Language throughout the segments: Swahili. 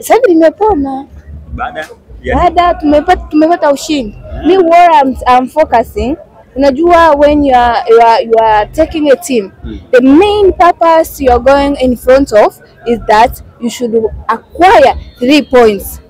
Sasa hivi nimepona. Baada tumepata ushindi. Me what I'm focusing. Unajua when you are taking a team, the main purpose you are going in front of is that you should acquire 3 points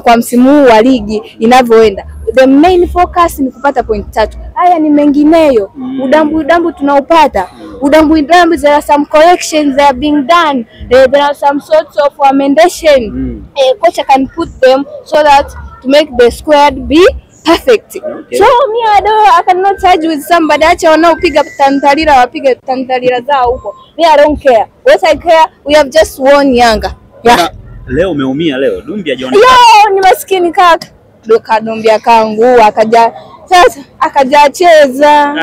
kwa msimu huu wa ligi inavyoenda. The main focus ni kupata point 3. Haya ni mengineyo. Udambu tunaupata. Udambu, there are some corrections that are being done. There are some sorts of amendation. Coach can put them so that to make the squad be perfect. Okay. So me I cannot charge with somebody. Acha wanaopiga tantalira wapige tantalira zao huko. Me I don't care. What I care, we have just won Yanga. Yeah. Leo umeumia leo. Dumbia hajaonekana. Yo, ni maskini kaka. Doka Dumbia kangu akaja sasa akaja cheza.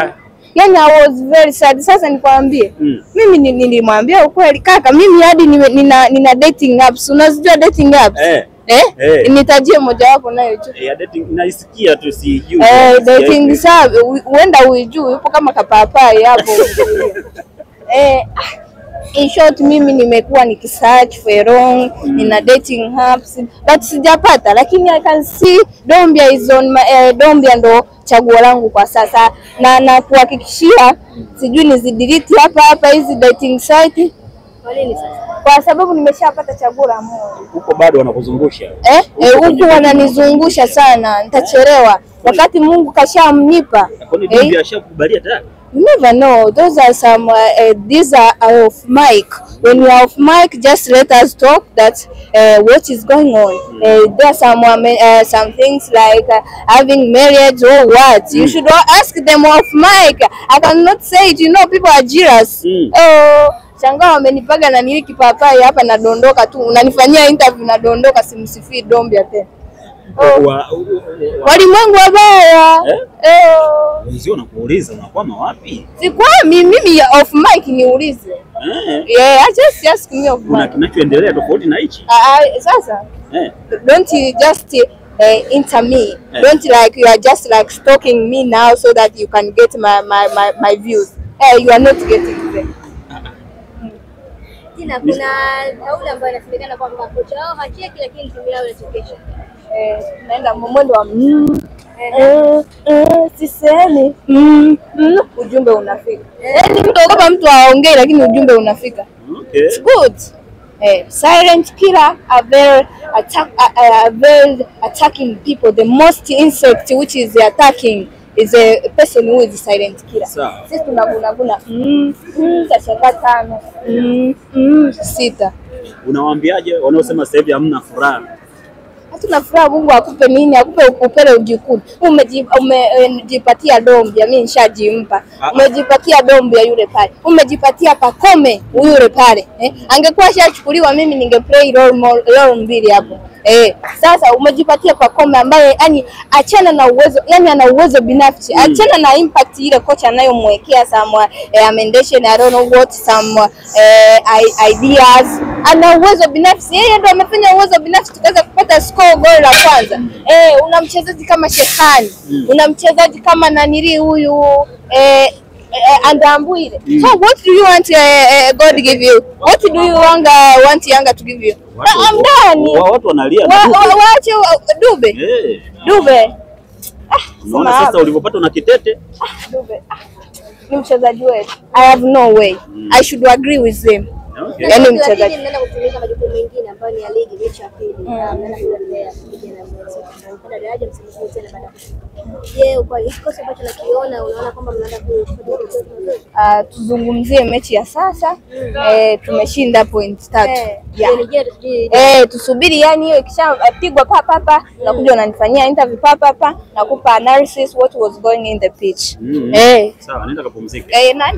Yani I was very sad. Sasa nikwambie. Mimi nilimwambia ukweli kaka, mimi hadi nina dating apps. Unazijua dating apps? Nitajie moja wapo nayo tu. Dating naisikia tu sijui. Dating sawa, huenda uijui, yupo kama kapapai hapo. In short mimi nimekuwa nikisearch for wrong, nina dating apps but sijapata, lakini I can see Dombia is on my, Dombia ndo chaguo langu kwa sasa, na kuhakikishia sijui nizidelete hapa hizi dating site. Kwa nini sasa? Kwa sababu nimeshapata chaguo la moyo. Huko bado wanakuzungusha. Huko wananizungusha sana, nitachelewa. Wakati Mungu kashamnipa. Kwani Dombia ashakukubalia tayari? You never know. Those are some these are off mic. When you are off mic, just let us talk that what is going on. There are some things like having marriage or what. You should ask them off mic. I cannot say it. You know, people are jealous. Oh, shangaa wamenipaga na nili kipapai hapa nadondoka tu. Unanifanyia interview nadondoka, simsifii Dombia tena. Walimwengu wabaya. Wenzio nakuuliza unakwama wapi? Sikwami mimi off mic niulize. Yeah, I just ask me off mic. Kuna kinachoendelea tofauti na hichi? Sasa. Don't you just enter me. Don't like you are just like stalking me now so that you can get my views. You are not getting them. Tina, kuna kauli ambayo inasemekana kwamba kocha wao hacheki lakini timu yao inachekesha. Naenda mwendo wa sisemi ujumbe unafika. Yaani mtu kama mtu aongee lakini ujumbe unafika. Okay. It's good. Silent killer are very very attacking people. The most insect which is attacking is a person who is silent killer. Sisi tunaguna tashaka 5 6. Unawaambiaje wanaosema sasa hivi hamna furaha? Hatuna furaha. Mungu akupe nini? Akupe upele ujikune. Umejipatia Dombia, mimi nishajimpa. Umejipatia Dombia yule pale. Umejipatia Pacome yule pale. Angekuwa ashachukuliwa mimi ninge play role mbili hapo. Sasa umejipatia Pacome ambaye yani achana na uwezo, yani ana uwezo binafsi. Achana na impact ile kocha anayomwekea some amendation, I don't know what, some ideas. Ana uwezo binafsi. Yeye ndo amefanya uwezo binafsi tukaweza kupata score goal la kwanza. Una mchezaji kama Shehani, una mchezaji kama nanili huyu Andambuile. So what do you want God give you? What do you want Yanga to give you? I'm done. Watu wanalia. Waache Dube. Dube. Unaona sasa ulipopata na kitete? Dube. Ni mchezaji wetu. I have no way. I should agree with him. Okay. Yaani mchezaji mnaenda kutimiza majukumu mengine ambayo ni ya ligi mechi ya pili. Mnaenda kuendelea kupiga na mchezo. Daraja msimu huu tena baada. Je, kwa kikosi ambacho nakiona unaona kwamba mnaenda kufanya? Tuzungumzie mechi ya sasa. Tumeshinda point 3. Tusubiri yani hiyo ikishapigwa pa pa nakuja unanifanyia interview pa pa nakupa analysis what was going in the pitch. Sawa, naenda kapumzike. Naenda.